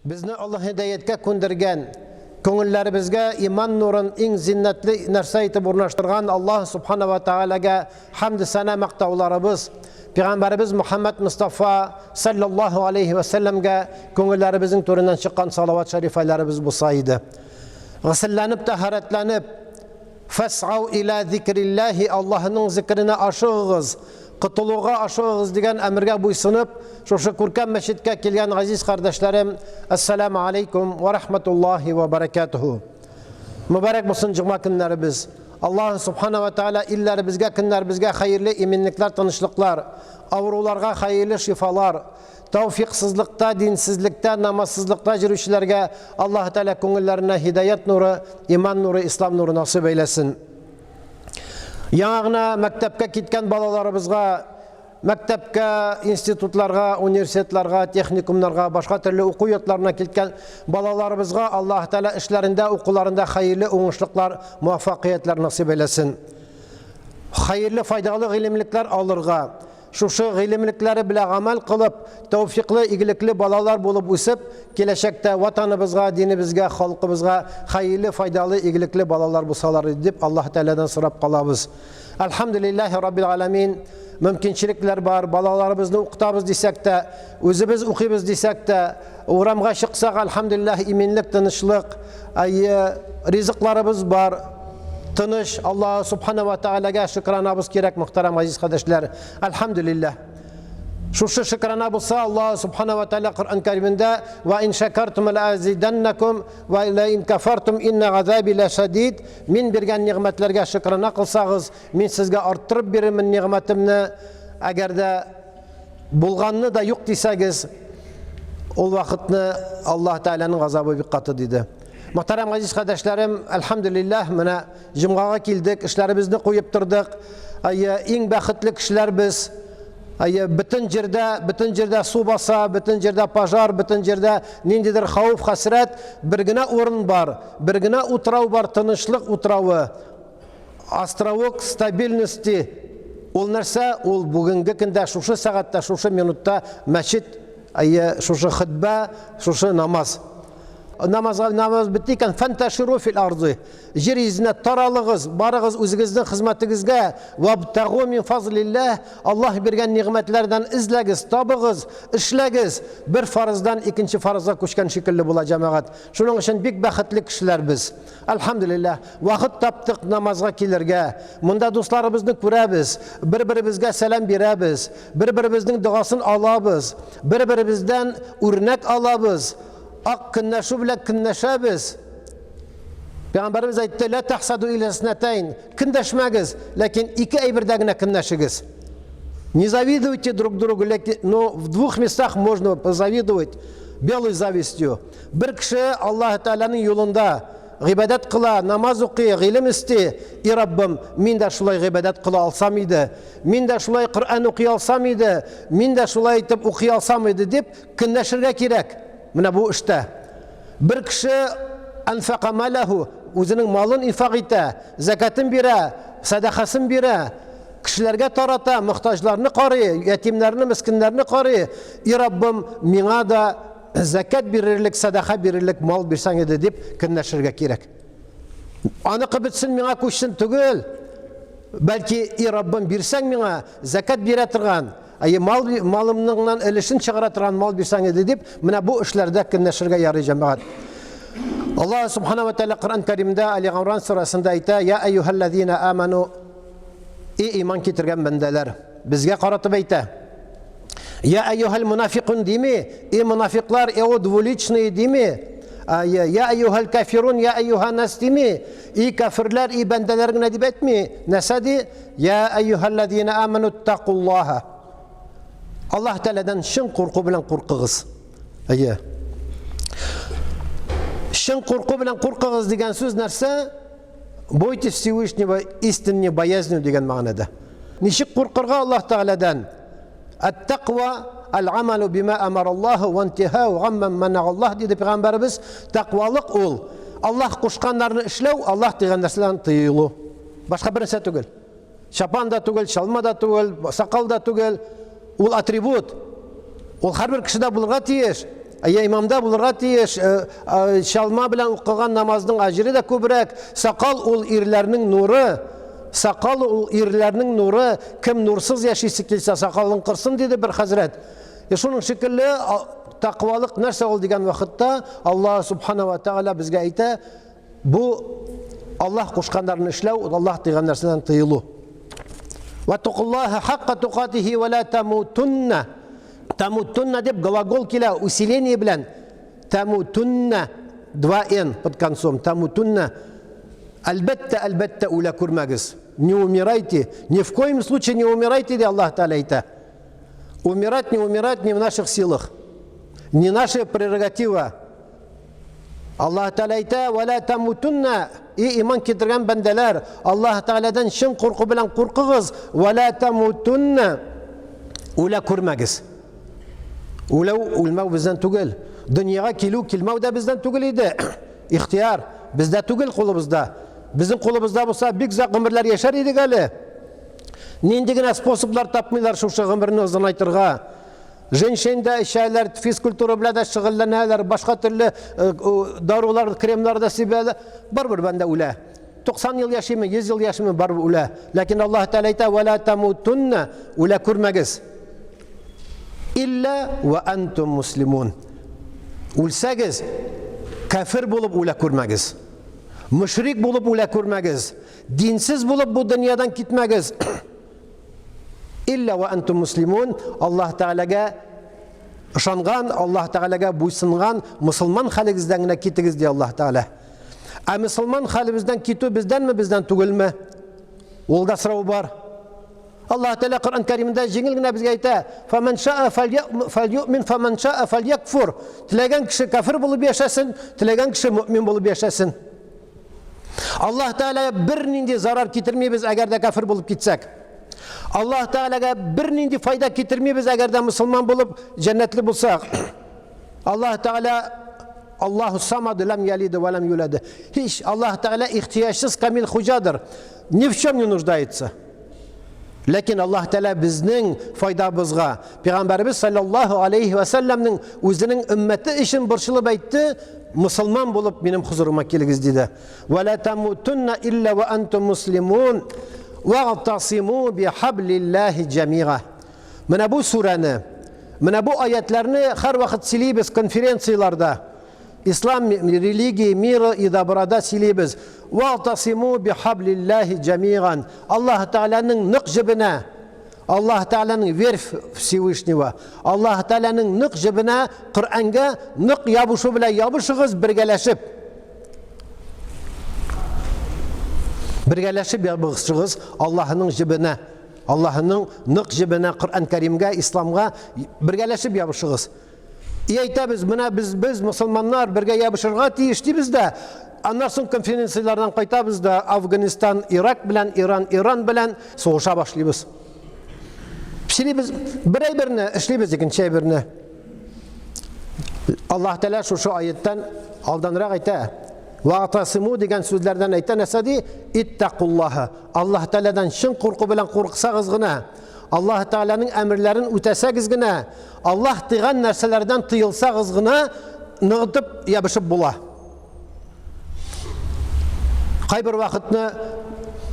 Безне Аллаһ һидаяткә күндергән, күңелләребезгә иман нурын иң зиннәтле нәрсә итеп урнаштырган Аллаһ Субхана ва Тәгаләгә хәмд-сәна мактауларыбыз, Пәйгамбәребез Мөхәммәд Мостафа саллаллаһу алейһи вә сәлләмгә күңелләребезнең түреннән чыккан салават шәрифәләребез булса иде. Гөселләнеп, тәһарәтләнеп, Фәсгау илә зикрилләһи, Аллаһының зикренә ашыгыгыз, котылуга ашыгыгыз дигән әмергә буйсынып, шушы күркәм мәчеткә килгән газиз кардәшләрем, әссәламу алейкум ва рахматуллаһи ва баракатуху. Мөбарәк булсын җомга көннәребез. Аллаһ субхана ва тааля илләребезгә, көннәребезгә хәерле иминлекләр, тынычлыклар, авыруларга хәерле шифалар, Тәүфиксызлыкта, динсезлектә, намазсызлыкта йөрүчеләргә Аллаһ Тәгалә күңелләренә һидаят нуры, иман нуры, ислам нуры насыйп әйләсен. Яңа гына мәктәпкә киткән балаларыбызга мәктәпкә, институтларга, университетларга, техникумнарга, башка төрле уку йортларына киткән балаларыбызга Аллаһ Тәгалә эшләрендә, укуларында хәерле уңышлыклар, муаффакыятлар насыйп әйләсен. Хәерле, файдалы гыйлемлекләр алырга, Шушы гыйлемлекләре белән гамәл кылып, тәүфиклы, игелекле балалар булып үсеп, киләчәктә Ватаныбызга, динебезгә, халкыбызга хәерле, файдалы, игелекле балалар булсалар иде дип Аллаһ Тәгаләдән сорап калабыз. Әлхәмдүлилләһи раббил галәмин, мөмкинчелекләр бар, балаларыбызны укытабыз дисәк тә, үзебез укыйбыз дисәк тә, урамга чыксак, әлхәмдүлилләһ, иминлек, тынычлык, әйе, ризыкларыбыз бар, тыныч, Аллаһ Субхана ва Тәгаләгә шөкранабыз кирәк, мөхтәрәм газиз кардәшләр. Әлхәмдүлилләһ. Шушы шөкрана булса, Аллаһ Субхана ва Тәгалә Коръән Кәримендә ва ин шакартум ла азиданнакум ва ла ин кафартум инна газаби ла шадид. Мин биргән нигъмәтләргә шөкрана кылсагыз, мин сезгә арттырып бирермен нигъмәтемне. Әгәр дә Булганны да юк дисәгез, ул вакытны Аллаһ Тәгаләнең газабы бик каты диде. Мөхтәрәм газиз кардәшләрем, әлхәмдүлилләһ, менә җомгага килдек, эшләребезне куеп тордык. Әйе, иң бәхетле кешеләр без. Әйе, бөтен җирдә, бөтен җирдә су баса, бөтен җирдә пожар, бөтен җирдә ниндидер хәвеф, хәсрәт. Бер генә урын бар, бер генә утрау бар, тынычлык утравы. Островок стабильности ул нәрсә? Ул бүгенге көндә шушы сәгатьтә, шушы минутта мәчет, әйе, шушы хөтбә, шушы намаз. Намазга намаз бетте икән, фанташиру фил арзы. Җир йөзенә таралыгыз, барыгыз үзегезнең хезмәтегезгә, вабтагу мин фазлилләһ, Аллаһ биргән нигъмәтләрдән эзләгез, табыгыз, эшләгез. Бер фарыздан икенче фарызга күчкән шикелле була җәмәгать. Шуның өчен бик бәхетле кешеләр без. Әлхәмдүлилләһ, вакыт таптык намазга килергә. Монда дусларыбызны күрәбез, бер-беребезгә сәлам бирәбез, бер-беребезнең догасын алабыз, бер-беребездән үрнәк алабыз, ак көнләшү белән көнләшәбез. Пәйгамбәребез әйтте, "Ла тахсаду илля снатайн", көнләшмәгез, ләкин ике әйбердә генә көнләшегез. Не завидуйте друг другу, но в двух местах можно позавидовать белой завистью. Бер кеше Аллаһ Тәгаләнең юлында гыйбадәт кыла, намаз укый, гыйлем эсти. И Раббым, мин дә шулай гыйбадәт кыла алсам иде. Мин дә шулай Коръән укый алсам иде. Мин дә шулай итеп укый алсам иде дип көнләшергә кирәк. Менә бу эштә. Бер кеше анфака малаху, үзенең малын инфак итә, зәкәтен бирә, сәдакасын бирә, кешеләргә тарата, мохтаҗларны карый, ятимнәрне, мескеннәрне карый. И Раббым, миңа да зәкәт бирерлек, сәдака бирерлек мал бирсәң иде дип көнләшергә кирәк. Аныкы бетсен, миңа күчсен түгел. Бәлки, и Раббым, бирсәң миңа зәкәт бирә торган, әйе, мал малымныңнан өлешен чыгара торган мал бирсәң иде дип, менә бу эшләрдә көнләшергә ярый, җәмәгать. Аллаһ субхана ва тааля Коръән Кәримдә Али Гамран сүрәсендә әйтә: "Я әйюһәлләзина аману" И иман китергән бәндәләр, безгә каратып әйтә. Я әйюхәл мунафикун дими, и мунафиклар, и о двуличные дими, я әйюхәл кафирун, я әйюха нас дими, и кафирләр, и бәндәләр генә дип әйтми. Нәрсә ди? Я әйюхәлләзина аману тtakуллаһа. Аллаһ Тәгаләдән чын курку белән куркыгыз. Әйе. Чын курку белән куркыгыз дигән сүз нәрсә? Бойтесь Всевышнего истинной боязнью дигән мәгънәдә. Ничек куркырга Аллаһ Тәгаләдән? Ат-тaqва аль-амалу бима амараллаһу ва интихау гамман манагаллаһ диде пәйгамбәребез. Тәкъвалык ул Аллаһ кушканнарны эшләү, Аллаһ тыйган нәрсәдән тыелу. Башка бер нәрсә түгел. Чапан да түгел, чалма да түгел, сакал да түгел. Ул атрибут. Ул һәрбер кешедә булырга тиеш. Әйе, имамда булырга тиеш. Э, э, чалма белән укыган намазның әҗере дә күбрәк. Сакал ул ирләрнең нуры. Сакал ул ирләрнең нуры. Кем нурсыз яшисе килсә, сакалын кырсын, диде бер хәзрәт. И шуның шикелле тәкъвалык нәрсә ул дигән вакытта Аллаһ субхана ва тааля безгә әйтә, бу Аллаһ кушканнарны эшләү, Аллаһ тыйган нәрсәдән тыелу. Ва тукуллаһа хакка тукатихи ва ла тамутунна. Тамутунна дип глагол килә усиление белән. Тамутунна 2 н под концом. Тамутунна. Әлбәттә, әлбәттә үлә күрмәгез. Не умирайте, ни в коем случае не умирайте, ди Аллаһ Тәгалә әйтә. Умирать, не умирать не в наших силах. Не наша прерогатива. Аллаһ Тәгалә әйтә, "Ва ла тамутунна" И иман китергән бәндәләр, Аллаһ Тәгаләдән чын курку белән куркыгыз, "Ва ла тамутунна" Үлә күрмәгез. Үләү, үлмәү бездән түгел. Дөньяга килү, килмәү дә бездән түгел иде. Ихтияр бездә түгел кулыбызда. Безнең кулыбызда булса, бик озак гомерләр яшәр идек әле. Нинди генә способлар тапмыйлар шушы гомерне озынайтырга. Женьшень дә эчәләр, физкультура белән дә шөгыльләнәләр, башка төрле э, дарулар, кремнар да сибәләр. Барыбер бәндә үлә. 90 ел яшиме, 100 ел яшиме, барыбер үлә. Ләкин Аллаһ Тәгалә әйтә, "Ва тамутунна", үлә күрмәгез. Илля ва антум муслимун. Үлсәгез, кафир булып үлә күрмәгез. Мөшрик булып үлә күрмәгез. Динсез булып бу дөньядан китмәгез. Илля ва антум муслимун, Аллаһ Тәгаләгә ышанган, Аллаһ Тәгаләгә буйсынган мусулман хәлегездән генә китегез, ди Аллаһ Тәгалә. Ә мусулман хәлебездән китү бездәнме, бездән түгелме? Ул да сорау бар. Аллаһ Тәгалә Коръән Кәримдә җиңел генә безгә әйтә: "Фаман шаа фальюмин, фаман шаа фальякфур". Теләгән кеше кафир булып яшәсен, теләгән кеше мөмин булып яшәсен. Аллаһ Тәгаләгә бернинди зарар китермибез, әгәр дә кафир булып китсәк. Аллаһ Тәгаләгә бернинди файда китермибез, әгәр дә мусулман булып җәннәтле булсак. Аллаһ Тәгалә Аллаһу самад лам ялид ва лам юлад. Һич Аллаһ Тәгалә ихтыяҗсыз камил хуҗадыр. Ни в чем не нуждается. Ләкин Аллаһ Тәгалә безнең файдабызга, Пәйгамбәребез саллаллаһу алейхи ва сәлләмнең үзенең өммәте өчен борчылып әйтте, мусулман булып минем хозурыма килегез диде. Ва ла тамутунна илля ва антум муслимун вагтасиму бихаблиллахи джамига. Менә бу сүрәне, менә бу аятларны һәрвакыт сөйлибез конференцияләрдә. Ислам религии мира и доброда сөйлибез. Вагтасиму бихаблиллахи джамиган. Аллаһ Тәгаләнең нык җебенә, Аллаһ Тәгаләнең верь Всевышнего, Аллаһ Тәгаләнең нык җебенә, Коръәнгә нык ябышу белән ябышыгыз бергәләшеп. Бергәләшеп ябышыгыз Аллаһның җебенә. Аллаһның нык җебенә, Коръән Кәримгә, Исламга бергәләшеп ябышыгыз. И әйтәбез, менә без, без мусульманнар бергә ябышырга тиеш дибез дә, аннан соң конференцияләрдән кайтабыз да Афганистан, Ирак белән, Иран, Иран белән сугыша башлыйбыз. Сөйлибез бер әйберне, эшлибез икенче әйберне. Аллаһ Тәгалә шушы аяттан алданрак әйтә. Вa'тасиму дигән сүзләрдән әйтә нәрсә ди? Иттакуллаһа. Аллаһ Тәгаләдән чын курку белән курыксагыз гына, Аллаһ Тәгаләнең әмерләрен үтәсәгез генә, Аллаһ тыйган нәрсәләрдән тыелсагыз гына ныгытып ябышып була. Кайбер вакытны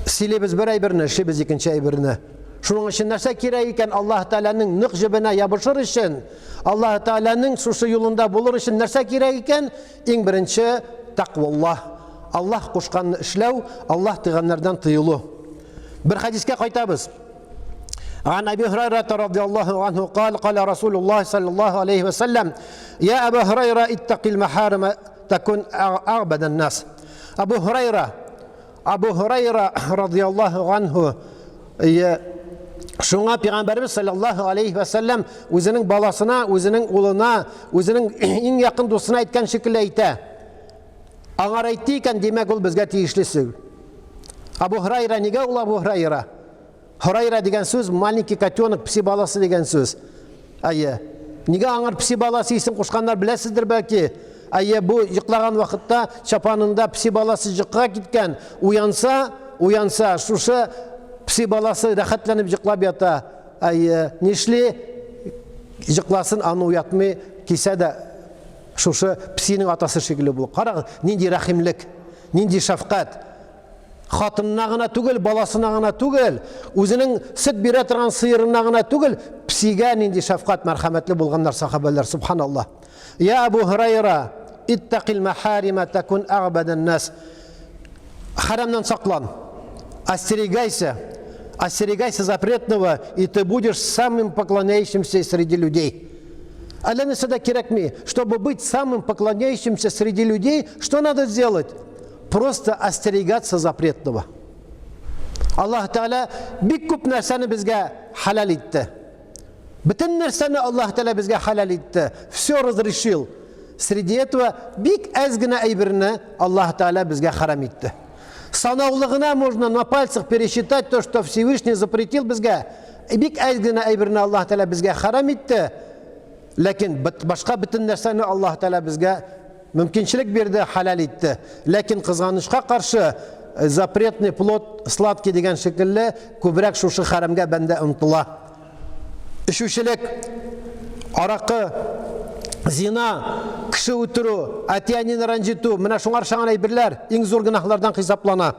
сөйлибез бер әйберне, эшлибез икенче әйберне. Шуның өчен нәрсә кирәк икән Аллаһ Тәгаләнең нык җебенә ябышыр өчен, Аллаһ Тәгаләнең шушы юлында булыр өчен нәрсә кирәк икән? Иң беренче тәкъваллаһ. Аллаһ кушканны эшләү, Аллаһ тыйганнардан тыелу. Бер хәдискә кайтабыз. عن أبي هريرة رضي الله عنه قال قال رسول الله صلى الله عليه وسلم يا أبا هريرة اتق المحارم تكن أعبد الناس أبو هريرة Абу Һурайра радиаллаһу анһу шуңа пәйгамбәребез саллаллаһу алейхи ва сәлләм үзенең баласына, үзенең улына, үзенең иң якын дустына әйткән шикелле әйтә. Аңар әйтте икән, димәк, ул безгә тиешле сүз. Абу Һурайра нигә ул Абу Һурайра? Һурайра дигән сүз маленький котенок, песи баласы дигән сүз. Әйе. Нигә аңар песи баласы исем кушканнар беләсездер бәлки? Әйе, бу йоклаган вакытта чапанында песи баласы йокыга киткән. Уянса, уянса, шушы песи баласы рәхәтләнеп йоклап ята. Әйе, нишли? Йокласын, аны уятмый, кисә дә. Шушы песинең атасы шикелле бул. Карагыз, нинди рәхимлек, нинди шәфкать. Хатынына гына түгел, баласына гына түгел, үзенең сөт бирә торган сыерына гына түгел, песигә нинди шәфкать, мәрхәмәтле булганнар сахабәләр, субханаллаһ. Я Абу Һурайра, иттакил махарима такун агбадан нас. Харамнан саклан. Остерегайся. Остерегайся запретного, и ты будешь самым поклоняющимся среди людей. Әллә нәрсә дә кирәкми. Чтобы быть самым поклоняющимся среди людей, что надо сделать? Просто остерегаться запретного. Аллаһ Тәгалә бик күп нәрсәне безгә хәләл итте. Бөтен нәрсәне Аллаһ Тәгалә безгә хәләл итте. Все разрешил. Среди этого бик әз генә әйберне Аллаһ Тәгалә безгә харам итте. Санаулы гына можно на пальцах пересчитать то, что Всевышний запретил безгә. Бик әз генә әйберне Аллаһ Тәгалә безгә харам итте. Ләкин башка бөтен нәрсәне Аллаһ Тәгалә безгә мөмкинчелек бирде, хәләл итте. Ләкин кызганычка каршы, э, запретный плод сладкий дигән шикелле, күбрәк шушы хәрамгә бәндә омтыла. Эчүчелек, аракы, зина, кеше үтерү, әти-әнине рәнҗетү, менә шуңар охшаган әйберләр иң зур гөнаһлардан хисаплана.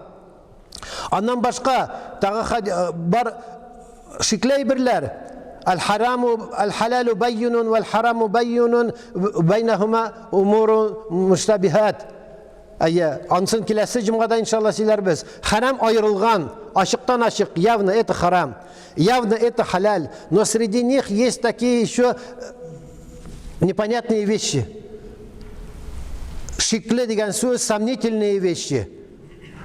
Аннан башка тагы э, бар шикле әйберләр. Аль-хараму аль-халалу баййинун вәл-хараму баййинун байнахума умуру муштабихат. Әйе, ансын киләсе җомгада иншалла сөйләрбез. Харам аерылган, ачыктан ачык, явно это харам. Явно это халяль, но среди них есть такие еще э, непонятные вещи. Шикле дигән сүз, сомнительные вещи.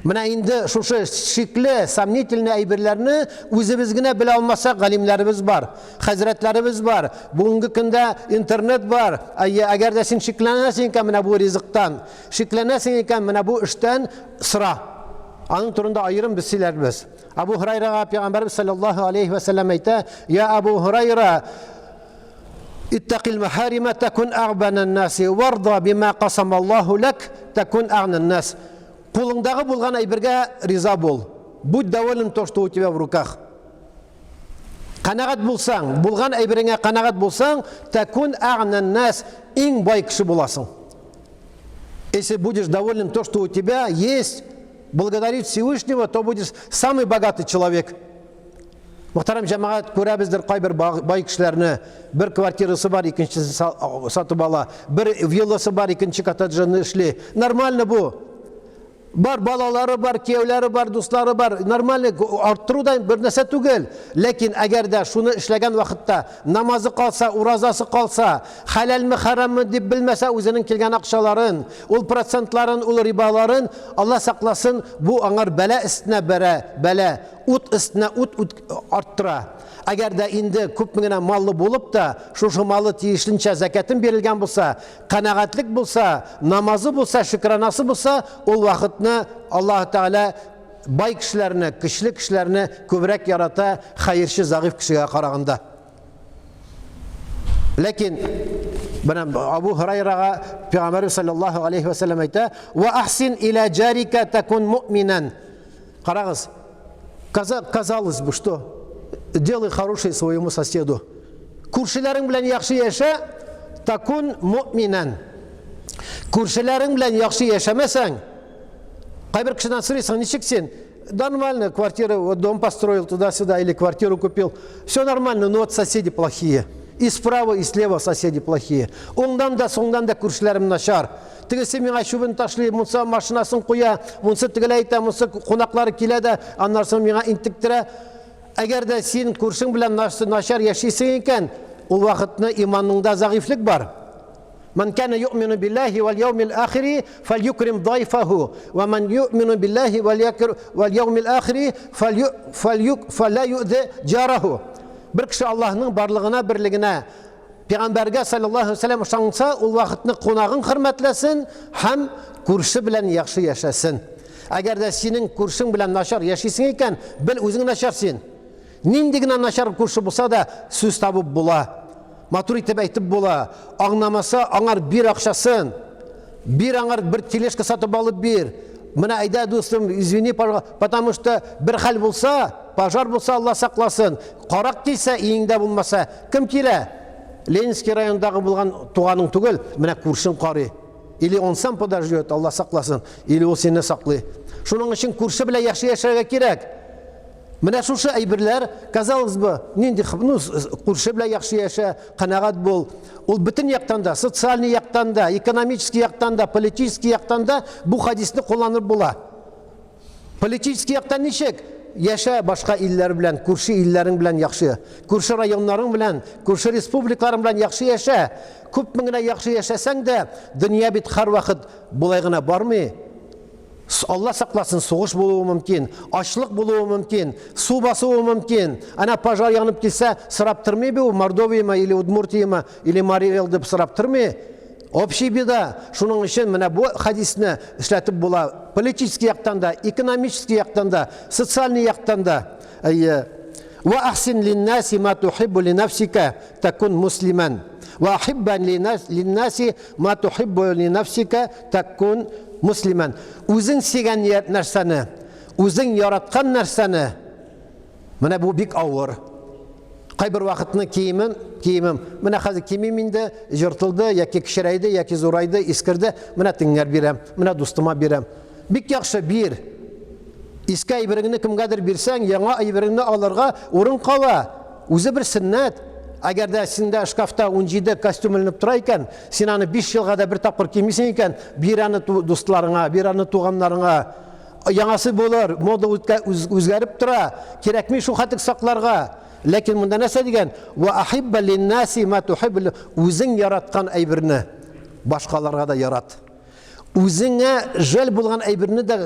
Менә инде шушы шикле, сомнительный әйберләрне үзебез генә белә алмасак, галимнәребез бар, хәзрәтләребез бар. Бүгенге көндә интернет бар. Әгәр дә син шикләнәсең икән менә бу ризыктан, шикләнәсең икән менә бу эштән, сора. Аның турында аерым без сөйләрбез. Абу Һурайрага пәйгамбәрбез саллаллаһу алейхи ва сәлләм әйтә: "Я Абу Һурайра, Иттакил махарима такун агбанан наси варда бима касамаллаху лак такун агнан нас. Кулыңдагы булган әйбергә риза бул. Будь доволен то, что у тебя в руках. Канәгать булсаң, булган әйбереңә канәгать булсаң, такун агнан нас, иң бай кеше буласың. Если будешь доволен то, что у тебя есть, благодарить Всевышнего, то будешь самый богатый человек. Мөхтәрәм җәмәгать, күрәбездер кайбер бай кешеләрне, бер квартирасы бар, икенчесен сатып ала, бер вилласы бар, икенче коттеджны эшли. Нормально бу. Бар балалары бар, кияүләре бар, дуслары бар. Нормально, арттыру да бер нәрсә түгел. Ләкин әгәр дә шуны эшләгән вакытта намазы калса, уразасы калса, хәләлме, хараммы дип белмәсә үзенең килгән акчаларын, ул процентларын, ул рибаларын, Алла сакласын, бу аңар бәла өстенә бәрә, бәла. Ут өстенә ут арттыра. Әгәр дә инде күпме генә маллы булып та, шушы малы тиешенчә зәкятен бирелгән булса, канәгатьлек булса, намазы булса, шөкранасы булса, ул вакытны Аллаһ Тәгалә бай кешеләрне, көчле кешеләрне күбрәк ярата хәерче зәгыйфь кешегә караганда. Ләкин менә Абу Һурайрага Пәйгамбәрбез саллаллаһу алейхи ва сәлләм әйтә: "Ва ахсин иля җарика такун муъминан". Карагыз, казалось бы, что делай хорошее своему соседу. Күршеләрең белән яхшы яшә, такун муъминан. Күршеләрең белән яхшы яшәмәсәң, кайбер кешедән сорыйсың, ничек син? Нормально, квартиру, вот дом построил туда-сюда или квартиру купил. Все нормально, но вот соседи плохие. И справа, и слева соседи плохие. Уңдан да, соңдан да күршеләрем начар. Тегесе миңа чүбен ташлый, монсы машинасын куя, монсы тегеләй итә, монсы кунаклары килә дә, аннан соң миңа интектерә. Әгәр дә син күршең белән начар яшисең икән, ул вакытны иманыңда зәгыйфьлек бар. Ман кана юъмину биллахи вал яумил ахири фальюкрим дайфаху ва ман юъмину биллахи вал якр вал яумил ахири фалью фальюк фала юъзи джараху. Бер кеше Аллаһның барлыгына, берлегенә, Пәйгамбәргә саллаллаһу алейһи вәсәлләм ышанса, ул вакытны кунагын хөрмәтләсен һәм күрше белән яхшы яшәсен. Әгәр дә синең күршең белән начар яшисең икән, бел үзең начар син. Нинди генә начар күрше булса да, сүз табып була. Матур итеп әйтеп була. Аңламаса, аңар бир акчасын. Бир аңар бер тележка сатып алып бир. Менә әйдә, дустым, извини, пожалуйста, потому что бер хәл булса, пожар булса, Алла сакласын. Карак килсә, өеңдә булмаса, кем килә? Ленинский райондагы булган туганың түгел, менә күршең карый. Или он сам подождет, Алла сакласын, или ул сине саклый. Шуның өчен күрше белән яхшы яшәргә кирәк. Менә шушы әйберләр, казалось бы, нинди, ну, күрше белән яхшы яшә, канәгать бул. Ул бөтен яктан да, социальный яктан да, экономический яктан да, политический яктан да бу хадисне кулланып була. Политический яктан ничек? Яшә башка илләр белән, күрше илләрең белән яхшы. Күрше районнарың белән, күрше республикаларың белән яхшы яшә. Күпме генә яхшы яшәсәң дә, дөнья бит һәрвакыт болай гына бармый. Алла сакласын, сугыш булуы мөмкин, ачлык булуы мөмкин, су басуы мөмкин. Әнә пожар янып килсә, сорап тормый бу, Мордовиямы или Удмуртиямы или Марий Эл дип сорап тормый. Общий беда. Шуның өчен менә бу хадисне эшләтеп була. Политический яктан да, экономический яктан да, социальный яктан да. Әйе. Ва ахсин линнаси ма тухиббу ли нафсика такун муслиман. Ва ахиббан линнаси ма тухиббу ли нафсика такун муслиман. Үзең сөйгән нәрсәне, үзең яраткан нәрсәне Менә бу бик авыр. Кайбер вакытны киемем, киемем, менә хәзер кимим инде, җыртылды, яки кечерәйде, яки зурайды, искерде, менә тиңгәр бирәм, менә дустыма бирәм. Бик яхшы, бир. Иске әйбереңне кемгәдер бирсәң, яңа әйбереңне алырга урын кала. Үзе бер сөннәт. Әгәр дә синдә шкафта 17 костюм эленеп тора икән, син аны 5 елга да бер тапкыр кимисең икән, бир аны дусларыңа, бир аны туганнарыңа. Яңасы булыр, мода үзгәреп тора, кирәкми шул хәтлек сакларга. Ләкин монда нәрсә дигән? Ва ахибба линнаси ма тухиббу. Үзең яраткан әйберне башкаларга да ярат. Үзеңә жәл булган әйберне дә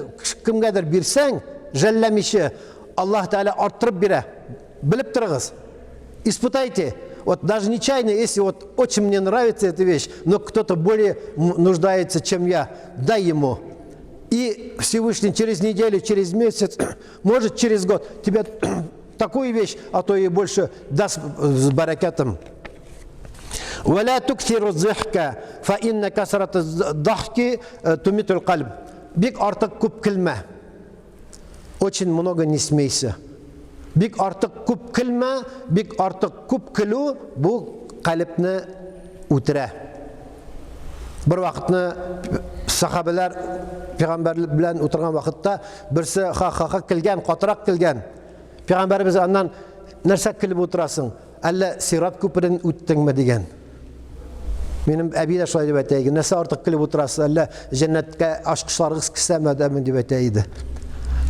кемгәдер бирсәң, жәлләмичә, Аллаһ Тәгалә арттырып бирә. Белеп торыгыз. Испытайте. Вот даже нечаянно, если вот очень мне нравится эта вещь, но кто-то более нуждается, чем я, дай ему. И Всевышний через неделю, через месяц, может через год тебе такую вещь, а то и больше даст с баракатом. ولا تكثر الضحك فإن كثرة الضحك تميت القلب. Бик артык күп көлмә. Очень много не смейся. Бик артык күп көлмә, бик артык күп көлү бу калебне үтерә. Бер вакытны сахабәләр пәйгамбәр белән утырган вакытта берсе ха-ха-ха көлгән, катырак көлгән. Пәйгамбәребез аннан нәрсә көлеп утырасың? Әллә сират күперен үттеңме дигән. Минем әби дә шулай дип әйтә иде. Нәрсә артык көлеп утырасыз, әллә җәннәткә ачкычларыгыз кесәмәдеме дип әйтә иде.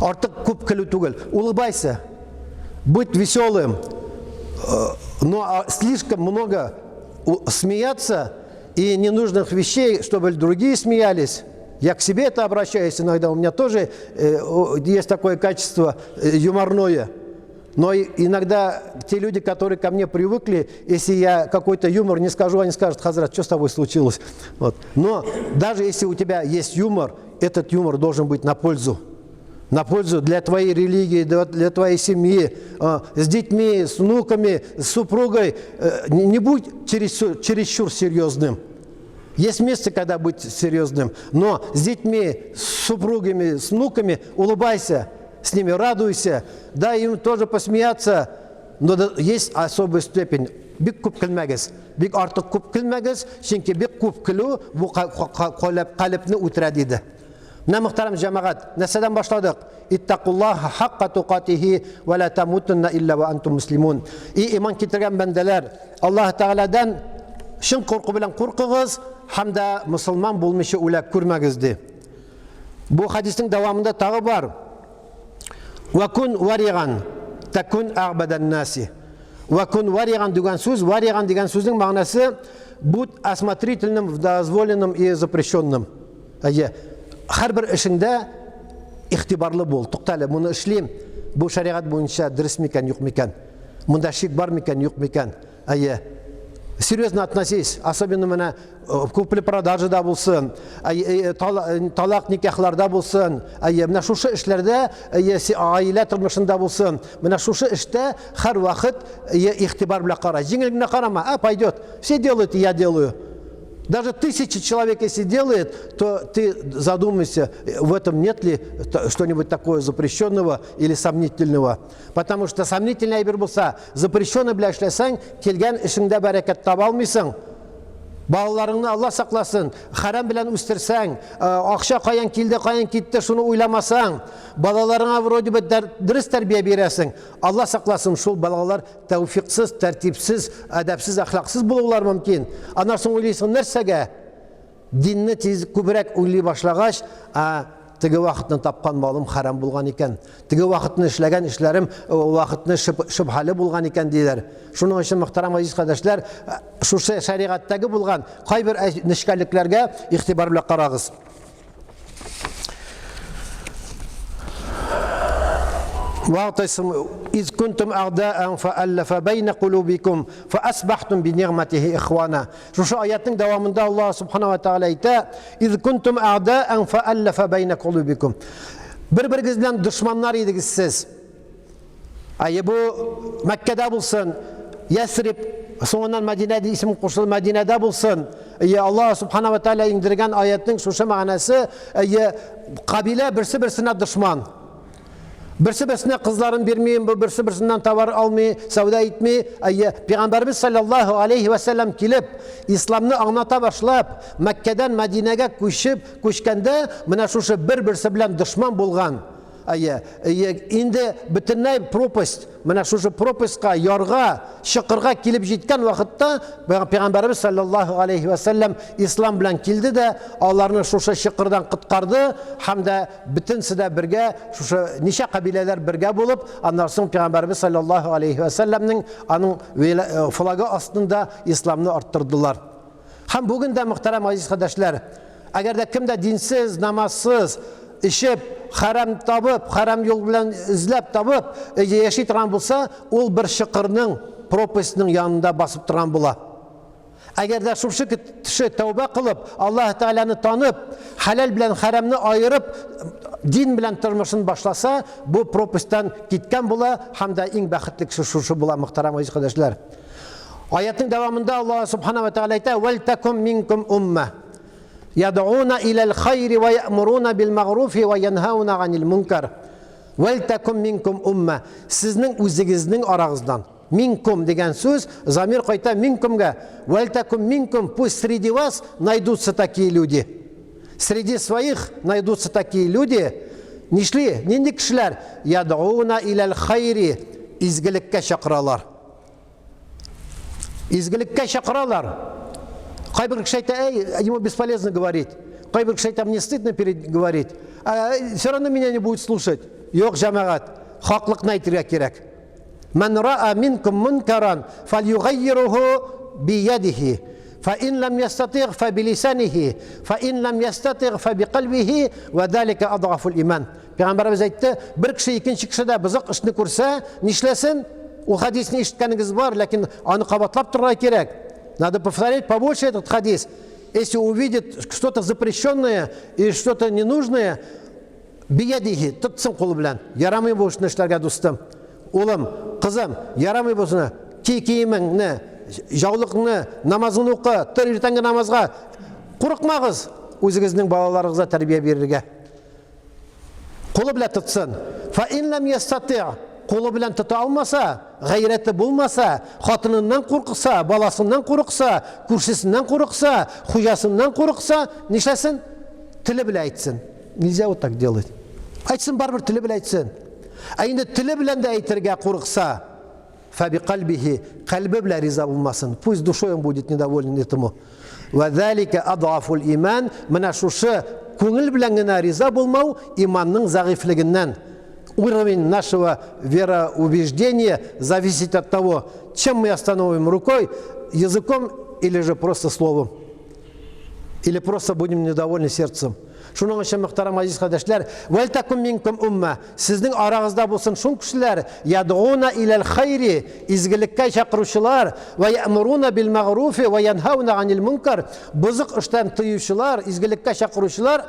Артык күп көлү түгел. Улыбайся. Будь веселым. Но слишком много смеяться и ненужных вещей, чтобы другие смеялись. Я к себе это обращаюсь иногда, у меня тоже есть такое качество юморное. Но иногда те люди, которые ко мне привыкли, если я какой-то юмор не скажу, они скажут: «Хазрат, что с тобой случилось?» Вот. Но даже если у тебя есть юмор, этот юмор должен быть на пользу. На пользу для твоей религии, для твоей семьи, с детьми, с внуками, с супругой. Не будь чересчур серьезным. Есть место, когда быть серьезным, но с детьми, с супругами, с внуками улыбайся, с ними радуйся, дай им тоже посмеяться, но есть особая степень. Бик күп көлмәгез, бик артык күп көлмәгез, чөнки бик күп көлү бу калебне үтерә диде. Менә, мөхтәрәм җәмәгать, нәрсәдән башладык? Иттакуллаһа хакка тукатихи ва ла тамутунна илля ва антум муслимун. И иман китергән бәндәләр, Аллаһ Тәгаләдән чын курку белән куркыгыз һәм дә мусулман булмыйча үлә күрмәгез ди. Бу хадиснең дәвамында тагы бар. Ва кун вариган такун агбадан наси. Ва кун вариган дигән сүз, вариган дигән сүзнең мәгънәсе будь осмотрительным в дозволенном и запрещенном. Әйе, һәрбер эшеңдә игътибарлы бул. Тукта әле, моны эшлим. Бу шәригать буенча дөрес микән, юк микән? Монда шик бар микән, юк микән? Әйе. Серьезно относись, особенно менә купли-продажада булсын, талак никахларда булсын, әйе, менә шушы эшләрдә, әйе, гаилә тормышында булсын, менә шушы эштә һәрвакыт, әйе, игътибар белән кара. Җиңел генә карама, а, пойдет, все делают, и я делаю. Даже тысячи человек, если делает, то ты задумайся, в этом нет ли что-нибудь такое запрещенного или сомнительного. Потому что сомнительный әйбер булса, запрещенный белән эшләсәң, килгән эшеңдә бәрәкәт таба алмыйсың. Балаларыңны Алла сакласын, хәрам белән үстерсәң, э, акча каян килде, каян китте, шуны уйламасаң, балаларыңа вроде бы дөрес тәрбия бирәсең. Алла сакласын, шул балалар тәүфиксыз, тәртипсез, әдәпсез, әхлаксыз булулар мөмкин. Аннан соң уйлыйсың, нәрсәгә? Динне тиз күбрәк уйлый башлагач, ә, теге вакытны тапкан малым хәрам булган икән. Теге вакытны эшләгән эшләрем вакытны шөбһәле булган икән диләр. Шуның өчен мөхтәрәм газиз кардәшләр, шушы шәригатьтәге булган кайбер нечкәлекләргә игътибар белән карагыз. Вагтасиму из кунтум агдаан фааллафа бәйнә кулубикум фаасбахтум би нигъматихи ихвана. Шушы аятның дәвамында Аллаһ субхана ва тааля әйтә: "Из кунтум агдаан фааллафа бәйнә кулубикум". Бер-берегез белән дошманнар идегез сез. Әйе, бу Мәккәдә булсын, Ясриб, соңыннан Мәдинә дип исем кушылды, Мәдинәдә булсын. Әйе, Аллаһ субхана ва тааля иңдергән аятның шушы мәгънәсе, әйе, кабилә берсе-берсенә дошман. Берсе-берсенә кызларын бирми, берсе-берсеннән товар алмый, сәүдә итми. Әйе, Пәйгамбәрбез саллаллаһу алейхи ва сәлләм килеп, исламны аңлата башлап, Мәккәдән Мәдинәгә күчеп, күчкәндә, менә шушы бер-берсе белән дошман булган Әйе, әйе, инде бөтенләй пропасть, менә шушы пропастька, ярга, чокырга килеп җиткән вакытта Пәйгамбәребез саллаллаһу алейхи ва сәлләм ислам белән килде дә, аларны шушы чокырдан коткарды һәм дә бөтенесе дә бергә, шушы ничә кабиләләр бергә булып, аннан соң Пәйгамбәребез саллаллаһу алейхи ва сәлләмнең аның э, флагы астында исламны арттырдылар. Һәм бүген дә, мөхтәрәм газиз кардәшләр, әгәр дә кем дә динсез, намазсыз, эчеп, хәрам табып, хәрам юл белән эзләп табып, э, яши торган булса, ул бер чокырның, пропастьның янында басып торган була. Әгәр дә шушы кеше тәүбә кылып, Аллаһ Тәгаләне танып, хәләл белән хәрамны аерып, дин белән тормышын башласа, бу пропастьтан киткән була һәм дә иң бәхетле кеше шушы була, мөхтәрәм газиз кардәшләр. Аятның дәвамында Аллаһ Субхана ва Тәгалә әйтә: "Вәл такум минкум умма яд'уна иләл хайри ва я'муруна бил мәгъруфи ва янһауна ганил мункар". Вәл такум минкум умма. Сезнең үзегезнең арагыздан. Минкум дигән сүз замир кайта минкумга. Вәл такум минкум, пусть среди вас найдутся такие люди. Среди своих найдутся такие люди. Нишли? Нинди кешеләр? Яд'уна иләл хайри. Изгелеккә чакыралар. Изгелеккә чакыралар. Кайбер кеше әйтә, эй, ему бесполезно говорить. Кайбер кеше әйтә, мне стыдно перед говорить. А, все равно меня не будет слушать. Юк, җәмәгать, хаклыкны әйтергә кирәк. Ман раа минкум мункаран фальюгаййируху биядихи. Фа ин лам ястатиг фа билисанихи, фа ин лам ястатиг фа бикальбихи, ва залика адгафул иман. Пәйгамбәребез әйтте, бер кеше икенче кешедә бозык эшне күрсә, нишләсен? Ул хадисне ишеткәнегез бар, ләкин аны кабатлап торырга кирәк. Надо повторять побольше этот хадис. Если увидит что-то запрещенное и что-то ненужное, биядихи, тотсын кулы белән. Ярамый бу эшне эшләргә, дустым. Улым, кызым, ярамый бу эшне. Ки киемеңне, жаулыкны, намазыңны укы, тор иртәнге намазга. Курыкмагыз үзегезнең балаларыгызга тәрбия бирергә. Кулы белән тотсын. Фа ин лам ястати, кулы белән тота алмаса, гайрәте булмаса, хатыныннан курыкса, баласыннан курыкса, күршесеннән курыкса, хуҗасыннан курыкса, нишләсен? Теле белән әйтсен. Нельзя вот так делать. Әйтсен, барыбер теле белән әйтсен. Ә инде теле белән дә әйтергә курыкса, Фәбикальбихи, кальбе белән риза булмасын. Пусть душой он будет недоволен этому. Вә залика адгафул иман, менә шушы күңел белән генә риза булмау иманның зәгыйфьлегеннән. Уровень нашего вероубеждения зависит от того, чем мы остановим рукой, языком или же просто словом. Или просто будем недовольны сердцем. Шуның өчен, мөхтәрәм газиз кардәшләр, вәлтәкум минкум умма, сезнең арагызда булсын шул кешеләр, ядгуна иләл хайри, изгелеккә чакыручылар, ва я'муруна бил мәгъруфи ва янһауна анил мункар, бозык эштән тыючылар, изгелеккә чакыручылар,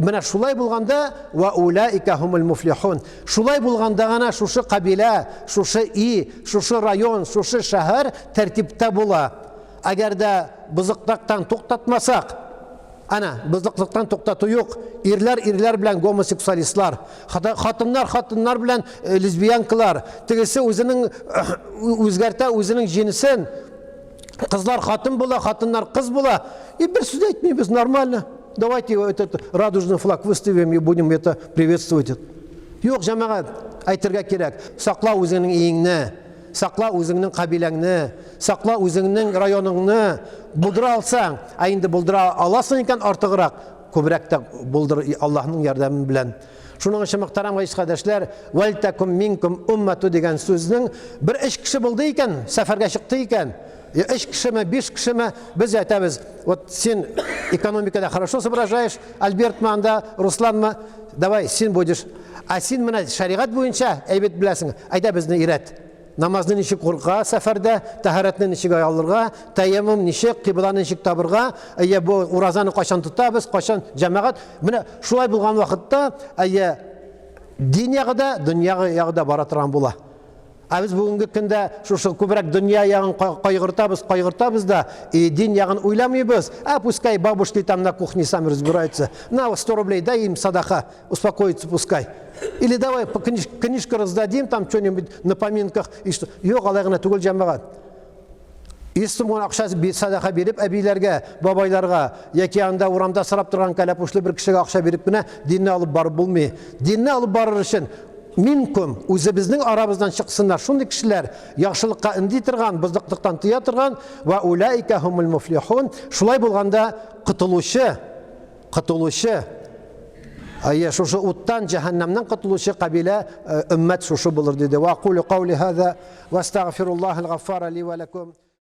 менә шулай булганда, ва улаика хумул муфлихун. Шулай булганда гына шушы кабилә, шушы и, шушы район, шушы шәһәр тәртиптә була. Әгәр дә бозыклыктан туктатмасак, әнә, бозыклыктан туктату юк. Ирләр ирләр белән гомосексуалистлар, хатыннар хатыннар белән э, лесбиянкалар, тегесе үзенең үзгәртә үзенең җенесен. Кызлар хатын була, хатыннар кыз була. И бер сүз әйтмибез, нормально. Давайте этот радужный флаг выставим и будем это приветствовать. Юк, җәмәгать, әйтергә кирәк. Сакла үзеңнең иеңне. Сакла үзеңнең кабиләңне, сакла үзеңнең районыңны. Булдыра алсаң, ә инде булдыра аласың икән артыграк, күбрәк тә булдыр Аллаһның ярдәме белән. Шуның өчен мөхтәрәм газиз кардәшләр, вәлтәкум минкум уммату дигән сүзнең бер өч кеше булды икән, сәфәргә чыкты икән, өч кешеме, биш кешеме, без әйтәбез, вот син экономикада хорошо соображаешь, Альбертмы анда, Русланмы, давай, син будешь. Ә син менә шәригать буенча әйбәт беләсең, әйдә безне өйрәт. Намазны ничек укырга сәфәрдә, тәһарәтне ничек алырга, тәяммум ничек, кыйбланы ничек табырга, әйе, бу уразаны кайчан тотабыз, кайчан җәмәгать. Менә шулай булган вакытта, әйе, дин ягы да, дөнья ягы да бара торган була. Ә без бүгенге көндә шушы күбрәк дөнья ягын кайгыртабыз, кайгыртабыз да, и дин ягын уйламыйбыз. А пускай бабушки там на кухне сами разбираются. На 100 рублей дай им садаха, успокоиться пускай. Или давай книж, книжку раздадим там что-нибудь на поминках. И что? Юк, алай гына түгел җәмәгать. 100 сум гына акча садака биреп әбиләргә, бабайларга яки анда урамда сорап торган кәләпүшле бер кешегә акча биреп кенә динне алып барып булмый. Динне алып барыр өчен минкум үзебезнең арабыздан чыксыннар шундый кешеләр, яхшылыкка өнди торган, бозыклыктан тыя торган ва улаика хумул муфлихун. Шулай булганда котылучы, котылучы Әйе, шушы уттан, җәһәннәмнән котылучы кабилә, өммәт шушы булыр диде. Ва кулю каули хаза ва астагфируллахал гаффара ли ва лакум.